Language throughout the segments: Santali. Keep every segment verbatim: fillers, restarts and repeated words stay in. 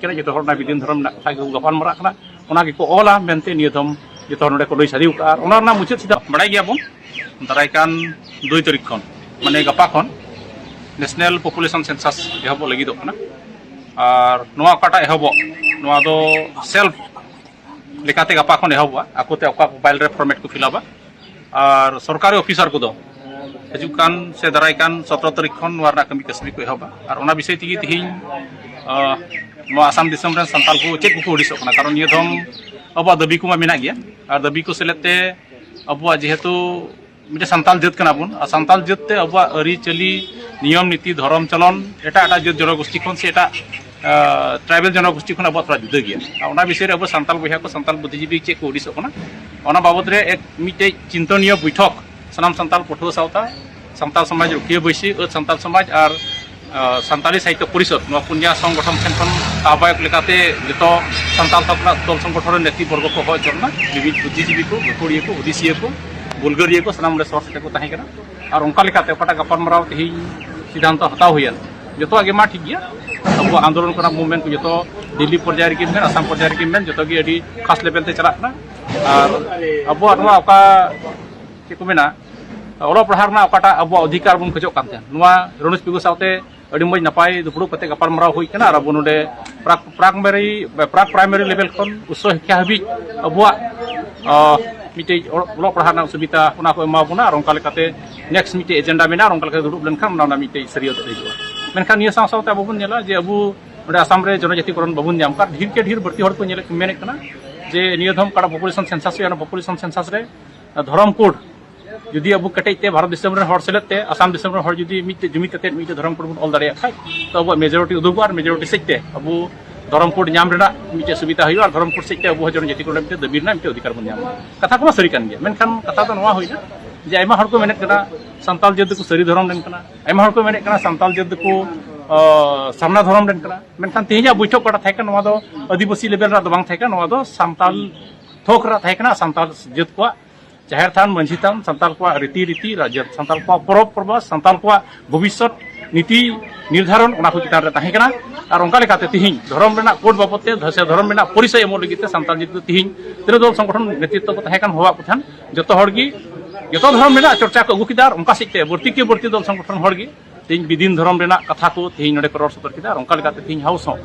ᱠᱟᱱᱟ, ᱡᱚᱛᱚ ᱦᱚᱲ ᱚᱱᱟ ᱵᱤᱫᱤᱱ ᱫᱷᱚᱨᱚᱢ ᱨᱮᱱᱟᱜ ᱠᱟᱛᱷᱟ ᱜᱮᱠᱚ ᱜᱟᱯᱟᱞ ᱢᱟᱨᱟᱜ ᱠᱟᱱᱟ, ᱚᱱᱟ ᱜᱮᱠᱚ ᱚᱞᱟ ᱢᱮᱱᱛᱮ ᱱᱤᱭᱟᱹ ᱫᱷᱚᱢ ᱡᱚᱛᱚ ᱦᱚᱲ ᱱᱚᱰᱮ ᱠᱚ ᱞᱟᱹᱭ ᱥᱟᱰᱮ ᱟᱠᱟᱫᱼᱟ᱾ ᱟᱨ ᱚᱱᱟ ᱨᱮᱱᱟᱜ ᱢᱩᱪᱟᱹᱫ ᱥᱤᱫᱷᱟᱹ ᱵᱟᱲᱟᱭ ᱜᱮᱭᱟᱵᱚᱱ, ᱫᱟᱨᱟᱭ ᱠᱟᱱ ᱫᱩᱭ ᱛᱟᱹᱨᱤᱠᱷ ᱠᱷᱚᱱ, ᱢᱟᱱᱮ ᱜᱟᱯᱟ ᱠᱷᱚᱱ National Population Census ᱮᱦᱚᱵᱚᱜ ᱞᱟᱹᱜᱤᱫᱚᱜ ᱠᱟᱱᱟ᱾ ᱟᱨ ᱱᱚᱣᱟ ᱚᱠᱟᱴᱟᱜ ᱮᱦᱚᱵᱚᱜ, ᱱᱚᱣᱟ ᱫᱚ self ᱞᱮᱠᱟᱛᱮ ᱜᱟᱯᱟ ᱠᱷᱚᱱ ᱮᱦᱚᱵᱚᱜᱼᱟ᱾ ᱟᱠᱚᱛᱮ ᱚᱠᱟ ᱢᱳᱵᱟᱭᱤᱞ ᱨᱮ format ᱠᱚ ᱯᱷᱤᱞᱟᱯᱟ, ᱟᱨ ᱥᱚᱨᱠᱟᱨᱤ ᱚᱯᱷᱤᱥᱟᱨ ᱠᱚᱫᱚ ᱦᱤᱡᱩᱜ ᱠᱟᱱ ᱥᱮ ᱫᱟᱨᱟᱭ ᱠᱟᱱ ᱥᱚᱛᱨᱚ ᱛᱟᱹᱨᱤᱠᱷ ᱠᱷᱚᱱ ᱱᱚᱣᱟ ᱨᱮᱱᱟᱜ ᱠᱟᱹᱢᱤ ᱠᱟᱹᱥᱱᱤ ᱠᱚ ᱮᱦᱚᱵᱟ᱾ ᱟᱨ ᱚᱱᱟ ᱵᱤᱥᱚᱭ ᱛᱮᱜᱮ ᱛᱮᱦᱮᱧ, ᱟᱸ, ᱱᱚᱣᱟ ᱟᱥᱟᱢ ᱫᱤᱥᱚᱢ ᱨᱮᱱ ᱥᱟᱱᱛᱟᱲ ᱠᱚ ᱪᱮᱫ ᱠᱚᱠᱚ ᱦᱩᱫᱤᱥᱚᱜ ᱠᱟᱱᱟ, ᱠᱟᱨᱚᱱ ᱱᱤᱭᱟᱹ ᱫᱷᱚᱢ ᱟᱵᱚᱣᱟᱜ ᱫᱟᱹᱵᱤ ᱠᱚᱢᱟ ᱢᱮᱱᱟᱜ ᱜᱮᱭᱟ, ᱟᱨ ᱫᱟᱹᱵᱤ ᱠᱚ ᱥᱮᱞᱮᱫ ᱛᱮ ᱟᱵᱚᱣᱟᱜ ᱡᱮᱦᱮᱛᱩ ᱢᱤᱫᱴᱮᱱ ᱥᱟᱱᱛᱟᱞ ᱡᱟᱹᱛ ᱠᱟᱱᱟ ᱵᱚᱱ, ᱟᱨ ᱥᱟᱱᱛᱟᱞ ᱡᱟᱹᱛ ᱛᱮ ᱟᱵᱚᱣᱟᱜ ᱟᱹᱨᱤᱪᱟᱹᱞᱤ, ᱱᱤᱭᱚᱢ ᱱᱤᱛᱤ, ᱫᱷᱚᱨᱚᱢ ᱪᱚᱞᱚᱱ ᱮᱴᱟᱜ ᱮᱴᱟᱜ ᱡᱟᱹᱛ ᱡᱚᱱᱚᱜᱳᱥᱴᱤ ᱠᱷᱚᱱ ᱥᱮ ᱮᱴᱟᱜ, ᱟᱸ, tribal ᱡᱚᱱᱚᱜᱳᱥᱴᱤ ᱠᱷᱚᱱ ᱟᱵᱚᱣᱟᱜ ᱛᱷᱚᱲᱟ ᱡᱩᱫᱟᱹ ᱜᱮᱭᱟ᱾ ᱟᱨ ᱚᱱᱟ ᱵᱤᱥᱚᱭ ᱨᱮ ᱟᱵᱚ ᱥᱟᱱᱛᱟᱞ ᱵᱚᱭᱦᱟ ᱠᱚ, ᱥᱟᱱᱛᱟᱞ ᱵᱩᱫᱽᱫᱷᱤᱡᱤᱵᱤ ᱪᱮᱫ ᱠᱚ ᱦᱩᱫᱤᱥᱚᱜ ᱠᱟᱱᱟ, ᱚᱱᱟ ᱵᱟᱵᱚᱫ ᱨᱮ ᱮᱠ ᱢᱤᱫᱴᱮᱡ ᱪᱤᱱᱛᱚᱱᱤᱭᱚ ᱵᱳᱭᱴᱷᱚᱠ ᱥᱟᱱᱟᱢ ᱥᱟᱱᱛᱟᱞ ᱯᱟᱹᱴᱷᱩᱣᱟᱹ ᱥᱟᱶᱛᱟ, ᱥᱟᱱᱛᱟᱞ ᱥᱚᱢᱟᱡᱽ ᱨᱩᱠᱷᱤᱭᱟᱹ ᱵᱟᱹᱭᱥᱤ, ᱟᱹᱫ ᱥᱟᱱᱛᱟᱞ ᱥᱚᱢᱟᱡᱽ ᱟᱨ, ᱟᱸ, ᱥᱟᱱᱛᱟᱞᱤ ᱥᱟᱦᱤᱛᱛᱚ ᱯᱚᱨᱤᱥᱚᱫᱽ, ᱱᱚᱣᱟ ᱯᱩᱱᱭᱟ ᱥᱚᱝᱜᱚᱴᱷᱚᱱ ᱴᱷᱮᱱ ᱠᱷᱚᱱ ᱟᱦᱵᱟᱭᱚᱠ ᱞᱮᱠᱟᱛᱮ ᱡᱚᱛᱚ ᱥᱟᱱᱛᱟᱞ ᱛᱟᱵᱚᱱᱟ ᱫᱚᱞ ᱥᱚᱝᱜᱚᱴᱷᱚᱱ ᱨᱮᱱ ᱱᱮᱛᱤ ᱵᱚᱨᱜᱚ ᱠᱚ ᱦᱚᱦᱚ ᱦᱚᱪᱚ ᱞᱮᱱᱟ, ᱵᱤᱵᱷᱤᱱ ᱵᱩᱫᱽᱫᱷᱤᱡᱤᱵᱤ ᱠᱚ, ᱜᱟᱹᱠᱷᱩᱲᱤᱭᱟᱹ ᱠᱚ, ᱦᱩᱫᱤᱥᱤᱭᱟᱹ ᱠᱚ, ᱵᱩᱞᱜᱟᱹᱨᱤᱭᱟᱹ ᱠᱚ, ᱥᱟᱱᱟᱢ ᱚᱸᱰᱮ ᱥᱚᱦᱚᱨ ᱥᱮᱴᱮᱨ ᱠᱚ ᱛᱟᱦᱮᱸ ᱠᱟᱱᱟ᱾ ᱟᱨ ᱚᱱᱠᱟ ᱞᱮᱠᱟᱛᱮ ᱚᱠᱟᱴᱟᱜ ᱜᱟᱯᱟᱞᱢᱟᱨᱟᱣ ᱛᱮᱦᱮᱧ ᱥᱤᱫᱷᱟᱱᱛᱚ ᱦᱟᱛᱟᱣ ᱦᱩᱭᱮᱱ, ᱡᱚᱛᱚᱣᱟᱜ ᱜᱮ ᱢᱟ ᱴᱷᱤᱠ ᱜᱮᱭᱟ᱾ ᱟᱵᱚᱣᱟᱜ ᱟᱱᱫᱳᱞᱚᱱ ᱠᱟᱱᱟ, movement ᱠᱚ ᱡᱚᱛᱚ ᱫᱤᱞᱞᱤ ᱯᱚᱨᱡᱟᱭ ᱨᱮᱜᱮ ᱢᱮᱱ, ᱟᱥᱟᱢ ᱯᱚᱨᱡᱟᱭ ᱨᱮᱜᱮ ᱢᱮᱱ, ᱡᱚᱛᱚ ᱜᱮ ᱟᱹᱰᱤ ᱠᱷᱟᱥ level ᱛᱮ ᱪᱟᱞᱟᱜ ᱠᱟᱱᱟ᱾ ᱟᱨ ᱟᱵᱚᱣᱟᱜ ᱱᱚᱣᱟ ᱚᱠᱟ, ᱪᱮᱫ ᱠᱚ ᱢᱮᱱᱟ, ᱚᱞᱚᱜ ᱯᱟᱲᱦᱟᱜ ᱨᱮᱱᱟᱜ ᱚᱠᱟᱴᱟᱜ ᱟᱵᱚᱣᱟᱜ ᱚᱫᱷᱤᱠᱟᱨ ᱵᱚᱱ ᱠᱷᱚᱡᱚᱜ ᱠᱟᱱ ᱛᱟᱦᱮᱸᱫ, ᱱᱚᱣᱟ ᱨᱚᱱᱚᱡᱽ ᱯᱮᱜᱩ ᱥᱟᱶᱛᱮ ᱟᱹᱰᱤ ᱢᱚᱡᱽ ᱱᱟᱯᱟᱭ ᱫᱩᱯᱲᱩᱵ ᱠᱟᱛᱮ ᱜᱟᱯᱟᱞᱢᱟᱨᱟᱣ ᱦᱩᱭ ᱠᱟᱱᱟ᱾ ᱟᱨ ᱟᱵᱚ ᱱᱚᱰᱮ ᱯᱨᱟᱠ, ᱯᱨᱟᱭᱢᱟᱨᱤ, ᱯᱨᱟᱠ ᱯᱨᱟᱭᱢᱟᱨᱤ level ᱠᱷᱚᱱ ᱩᱥᱥᱚ ᱥᱤᱠᱠᱷᱟ ᱦᱟᱹᱵᱤᱡ ᱟᱵᱚᱣᱟᱜ, ᱟᱸ, ᱢᱤᱫᱴᱮᱡ ᱚᱞᱚᱜ ᱯᱟᱲᱦᱟᱜ ᱨᱮᱱᱟᱜ ᱥᱩᱵᱤᱫᱷᱟ, ᱚᱱᱟ ᱠᱚ ᱮᱢᱟ ᱵᱚᱱᱟ᱾ ᱟᱨ ᱚᱱᱠᱟ ᱞᱮᱠᱟᱛᱮ next ᱢᱤᱫᱴᱮᱡ agenda ᱢᱮᱱᱟᱜᱼᱟ, ᱟᱨ ᱚᱱᱠᱟ ᱞᱮᱠᱟᱛᱮ ᱫᱩᱲᱩᱵ ᱞᱮᱱᱠᱷᱟᱱ ᱚᱱᱟ ᱨᱮᱱᱟᱜ ᱢᱤᱫᱴᱮᱡ ᱥᱟᱹᱨᱭᱟᱹᱛ ᱦᱤᱡᱩᱜᱼᱟ᱾ ᱢᱮᱱᱠᱷᱟᱱ ᱱᱤᱭᱟᱹ ᱥᱟᱶ ᱥᱟᱶᱛᱮ ᱟᱵᱚ ᱵᱚᱱ ᱧᱮᱞᱟ ᱡᱮ ᱟᱵᱚ ᱱᱚᱰᱮ ᱟᱥᱟᱢ ᱨᱮ ᱡᱚᱱᱚᱡᱟᱛᱤᱠᱚᱨᱚᱱ ᱵᱟᱵᱚᱱ ᱧᱟᱢ ᱠᱟᱫ, ᱰᱷᱮᱨ ᱠᱮ ᱰᱷᱮᱨ ᱵᱟᱹᱲᱛᱤ ᱦᱚᱲ ᱠᱚ ᱧᱮᱞᱮᱫ, ᱢᱮᱱᱮᱫ ᱠᱟᱱᱟ ᱡᱮ ᱱᱤᱭᱟᱹ ᱫᱷᱚᱢ ᱚᱠᱟᱴᱟᱜ population census ᱦᱩᱭᱩᱜᱼᱟ, ᱚᱱᱟ population census ᱨᱮ ᱫᱷᱚᱨᱚᱢ code ᱡᱩᱫᱤ ᱟᱵᱚ ᱠᱮᱴᱮᱡ ᱛᱮ ᱵᱷᱟᱨᱚᱛ ᱫᱤᱥᱚᱢ ᱨᱮᱱ ᱦᱚᱲ ᱥᱮᱞᱮᱫ ᱛᱮ ᱟᱥᱟᱢ ᱫᱤᱥᱚᱢ ᱨᱮᱱ ᱦᱚᱲ ᱡᱩᱫᱤ ᱢᱤᱫᱴᱮᱡ ᱡᱩᱢᱤᱫ ᱠᱟᱛᱮ ᱢᱤᱫᱴᱮᱡ ᱫᱷᱚᱨᱚᱢ code ᱵᱚᱱ ᱚᱞ ᱫᱟᱲᱮᱭᱟᱜ ᱠᱷᱟᱡ, ᱛᱚ ᱟᱵᱚᱣᱟᱜ majority ᱩᱫᱩᱜᱚᱜᱼᱟ᱾ ᱟᱨ majority ᱥᱮᱡ ᱛᱮ ᱟᱵᱚ ᱫᱷᱚᱨᱚᱢ code ᱧᱟᱢ ᱨᱮᱱᱟᱜ ᱢᱤᱫᱴᱮᱡ ᱥᱩᱵᱤᱫᱷᱟ ᱦᱩᱭᱩᱜᱼᱟ᱾ ᱟᱨ ᱫᱷᱚᱨᱚᱢ code ᱥᱮᱡ ᱛᱮ ᱟᱵᱚ ᱦᱚᱸ ᱡᱚᱱᱚᱡᱟᱹᱛᱤ ᱠᱚ ᱢᱤᱫᱴᱮᱡ ᱫᱟᱹᱵᱤ ᱨᱮᱱᱟᱜ ᱢᱤᱫᱴᱮᱡ ᱚᱫᱷᱤᱠᱟᱨ ᱵᱚᱱ ᱧᱟᱢᱟ᱾ ᱠᱟᱛᱷᱟ ᱠᱚᱢᱟ ᱥᱟᱹᱨᱤ ᱠᱟᱱ ᱜᱮᱭᱟ, ᱢᱮᱱᱠᱷᱟᱱ ᱠᱟᱛᱷᱟ ᱫᱚ ᱱᱚᱣᱟ ᱦᱩᱭᱱᱟ ᱡᱮ ᱟᱭᱢᱟ ᱦᱚᱲ ᱠᱚ ᱢᱮᱱᱮᱫ ᱠᱟᱱᱟ ᱥᱟᱱᱛᱟᱞ ᱡᱟᱹᱛ ᱫᱚᱠᱚ ᱥᱟᱹᱨᱤ ᱫᱷᱚᱨᱚᱢ ᱨᱮᱱ ᱠᱟᱱᱟ, ᱟᱭᱢᱟ ᱦᱚᱲ ᱠᱚ ᱢᱮᱱᱮᱫ ᱠᱟᱱᱟ ᱥᱟᱱᱛᱟᱞ ᱡᱟᱹᱛ ᱫᱚᱠᱚ, ᱟᱸ, ᱥᱟᱨᱱᱟ ᱫᱷᱚᱨᱚᱢ ᱨᱮᱱ ᱠᱟᱱᱟ᱾ ᱢᱮᱱᱠᱷᱟᱱ ᱛᱮᱦᱮᱧᱟᱜ ᱵᱳᱭᱴᱷᱚᱠ ᱚᱠᱟᱴᱟᱜ ᱛᱟᱦᱮᱸ ᱠᱟᱱᱟ, ᱱᱚᱣᱟ ᱫᱚ ᱟᱹᱫᱤᱵᱟᱹᱥᱤ level ᱨᱮᱱᱟᱜ ᱫᱚ ᱵᱟᱝ ᱛᱟᱦᱮᱸ ᱠᱟᱱᱟ, ᱱᱚᱣᱟ ᱫᱚ ᱥᱟᱱᱛᱟᱞ ᱛᱷᱚᱠ ᱨᱮᱱᱟᱜ ᱛᱟᱦᱮᱸ ᱠᱟᱱᱟ, ᱥᱟᱱᱛᱟᱞ ᱡᱟᱹᱛ ᱠᱚᱣᱟᱜ ᱡᱟᱦᱮᱨ ᱛᱷᱟᱱ, ᱢᱟᱹᱡᱷᱤ ᱛᱷᱟᱱ, ᱥᱟᱱᱛᱟᱲ ᱠᱚᱣᱟᱜ ᱨᱤᱛᱤ ᱨᱤᱛᱤ, ᱨᱟᱡᱽ-, ᱥᱟᱱᱛᱟᱲ ᱠᱚᱣᱟᱜ ᱯᱚᱨᱚᱵᱽ ᱯᱚᱨᱵᱟᱥ, ᱥᱟᱱᱛᱟᱲ ᱠᱚᱣᱟᱜ ᱵᱷᱚᱵᱤᱥᱥᱚᱛ ᱱᱤᱛᱤ ᱱᱤᱨᱫᱷᱟᱨᱚᱱ, ᱚᱱᱟ ᱠᱚ ᱪᱮᱛᱟᱱ ᱨᱮ ᱛᱟᱦᱮᱸ ᱠᱟᱱᱟ᱾ ᱟᱨ ᱚᱱᱠᱟ ᱞᱮᱠᱟᱛᱮ ᱛᱤᱦᱤᱧ ᱫᱷᱚᱨᱚᱢ ᱨᱮᱱᱟᱜ ᱠᱳᱰ ᱵᱟᱵᱚᱫ ᱛᱮ, ᱥᱮ ᱫᱷᱚᱨᱚᱢ ᱨᱮᱱᱟᱜ ᱯᱚᱨᱤᱪᱚᱭ ᱮᱢᱚᱜ ᱞᱟᱹᱜᱤᱫ ᱛᱮ ᱥᱟᱱᱛᱟᱲ ᱡᱟᱹᱛᱤ ᱫᱚ ᱛᱤᱦᱤᱧ ᱛᱤᱱᱟᱹᱜ ᱫᱚᱞ ᱥᱚᱝᱜᱚᱴᱷᱚᱱ ᱱᱮᱛᱨᱤᱛᱵ ᱠᱚ ᱛᱟᱦᱮᱸ ᱠᱟᱱ, ᱦᱚᱦᱚᱣᱟᱫ ᱠᱚ ᱛᱟᱦᱮᱸᱱ, ᱡᱚᱛᱚ ᱦᱚᱲ ᱜᱮ ᱡᱚᱛᱚ ᱫᱷᱚᱨᱚᱢ ᱨᱮᱱᱟᱜ ᱪᱚᱨᱪᱟ ᱠᱚ ᱟᱹᱜᱩ ᱠᱮᱫᱟ᱾ ᱟᱨ ᱚᱱᱠᱟ ᱥᱮᱫ ᱛᱮ ᱵᱟᱹᱲᱛᱤ ᱠᱮ ᱵᱟᱹᱲᱛᱤ ᱫᱚᱞ ᱥᱚᱝᱜᱚᱴᱷᱚᱱ ᱦᱚᱲ ᱜᱮ ᱛᱮᱦᱮᱧ ᱵᱤᱫᱤᱱ ᱫᱷᱚᱨᱚᱢ ᱨᱮᱱᱟᱜ ᱠᱟᱛᱷᱟ ᱠᱚ ᱛᱮᱦᱮᱧ ᱱᱚᱰᱮ ᱠᱚ ᱨᱚᱲ ᱥᱚᱫᱚᱨ ᱠᱮᱫᱟ᱾ ᱟᱨ ᱚᱱᱠᱟ ᱞᱮᱠᱟᱛᱮ ᱛᱮᱦᱮᱧ ᱦᱟᱣᱩᱥ ᱦᱚᱸ,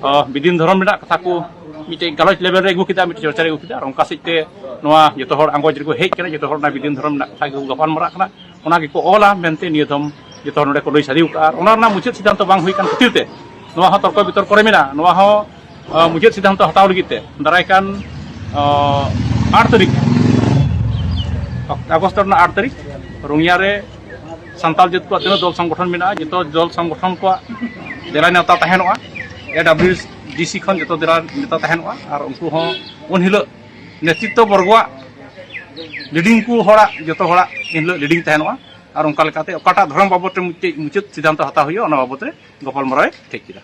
ᱟᱸ, ᱵᱤᱫᱤᱱ ᱫᱷᱚᱨᱚᱢ ᱨᱮᱱᱟᱜ ᱠᱟᱛᱷᱟ ᱠᱚ ᱢᱤᱫᱴᱮᱡ ᱜᱟᱞᱚᱪ ᱞᱮᱵᱮᱞ ᱨᱮ ᱟᱹᱜᱩ ᱠᱮᱫᱟ, ᱢᱤᱫᱴᱮᱡ ᱪᱚᱨᱪᱟ ᱨᱮ ᱟᱹᱜᱩ ᱠᱮᱫᱟ᱾ ᱟᱨ ᱚᱱᱠᱟ ᱥᱮᱫ ᱛᱮ ᱱᱚᱣᱟ ᱡᱚᱛᱚ ᱦᱚᱲ ᱟᱸᱜᱚᱪ ᱨᱮᱠᱚ ᱦᱮᱡ ᱠᱟᱱᱟ, ᱡᱚᱛᱚ ᱦᱚᱲ ᱚᱱᱟ ᱵᱤᱫᱤᱱ ᱫᱷᱚᱨᱚᱢ ᱨᱮᱱᱟᱜ ᱠᱟᱛᱷᱟ ᱜᱮᱠᱚ ᱜᱟᱯᱟᱞ ᱢᱟᱨᱟᱜ ᱠᱟᱱᱟ, ᱚᱱᱟ ᱜᱮᱠᱚ ᱚᱞᱟ ᱢᱮᱱᱛᱮ ᱱᱤᱭᱟᱹ ᱫᱷᱚᱢ ᱡᱚᱛᱚ ᱦᱚᱲ ᱱᱚᱰᱮ ᱠᱚ ᱞᱟᱹᱭ ᱥᱟᱰᱮ ᱟᱠᱟᱫᱼᱟ᱾ ᱟᱨ ᱚᱱᱟ ᱨᱮᱱᱟᱜ ᱢᱩᱪᱟᱹᱫ ᱥᱤᱫᱽᱫᱷᱟᱱᱛᱚ ᱵᱟᱝ ᱦᱩᱭ ᱠᱟᱱ ᱠᱷᱟᱹᱛᱤᱨ ᱛᱮ ᱱᱚᱣᱟ ᱦᱚᱸ ᱛᱚᱨᱠᱚ ᱵᱤᱛᱚᱨᱠᱚ ᱨᱮ ᱢᱮᱱᱟᱜᱼᱟ᱾ ᱱᱚᱣᱟ ᱦᱚᱸ, ᱟᱸ, ᱢᱩᱪᱟᱹᱫ ᱥᱤᱫᱽᱫᱷᱟᱱᱛᱚ ᱦᱟᱛᱟᱣ ᱞᱟᱹᱜᱤᱫ ᱛᱮ ᱫᱟᱨᱟᱭ ᱠᱟᱱ, ᱟᱸ, ᱟᱴ ᱛᱟᱹᱨᱤᱠᱷ, ᱟᱜᱚᱥᱴ ᱨᱮᱱᱟᱜ ᱟᱴ ᱛᱟᱹᱨᱤᱠᱷ, ᱨᱩᱝᱭᱟ ᱨᱮ ᱥᱟᱱᱛᱟᱲ ᱡᱟᱹᱛ ᱠᱚᱣᱟᱜ ᱛᱤᱱᱟᱹᱜ ᱫᱚᱞ ᱥᱚᱝᱜᱚᱴᱷᱚᱱ ᱢᱮᱱᱟᱜᱼᱟ, ᱡᱚᱛᱚ ᱫᱚᱞ ᱥᱚᱝᱜᱚᱴᱷᱚᱱ ᱠᱚᱣᱟᱜ ᱫᱮᱞᱟ ᱱᱮᱣᱛᱟ ᱛᱟᱦᱮᱱᱚᱜᱼᱟ᱾ ᱮ ᱰᱟᱵᱞᱤᱭᱩ ᱰᱤ ᱥᱤ ᱠᱷᱚᱱ ᱡᱚᱛᱚ ᱫᱮᱞᱟ ᱱᱮᱣᱛᱟ ᱛᱟᱦᱮᱱᱚᱜᱼᱟ᱾ ᱟᱨ ᱩᱱᱠᱩ ᱦᱚᱸ ᱩᱱ ᱦᱤᱞᱳᱜ ᱱᱮᱛᱨᱤᱛᱛᱚ ᱵᱚᱨᱜᱚᱣᱟᱜ ᱞᱤᱰᱤᱝ ᱠᱚ ᱦᱚᱲᱟᱜ, ᱡᱚᱛᱚ ᱦᱚᱲᱟᱜ ᱮᱱ ᱦᱤᱞᱳᱜ ᱞᱤᱰᱤᱝ ᱛᱟᱦᱮᱱᱚᱜᱼᱟ᱾ ᱟᱨ ᱚᱱᱠᱟ ᱞᱮᱠᱟᱛᱮ ᱚᱠᱟᱴᱟᱜ ᱫᱷᱚᱨᱚᱢ ᱵᱟᱵᱚᱫ ᱨᱮ ᱢᱤᱫᱴᱮᱡ ᱢᱩᱪᱟᱹᱫ ᱥᱤᱫᱽᱫᱷᱟᱱᱛᱚ ᱦᱟᱛᱟᱣ ᱦᱩᱭᱩᱜᱼᱟ, ᱚᱱᱟ ᱵᱟᱵᱚᱫ ᱨᱮ ᱜᱟᱯᱟᱞᱢᱟᱨᱟᱣ ᱮ ᱴᱷᱤᱠ ᱠᱮᱫᱟ᱾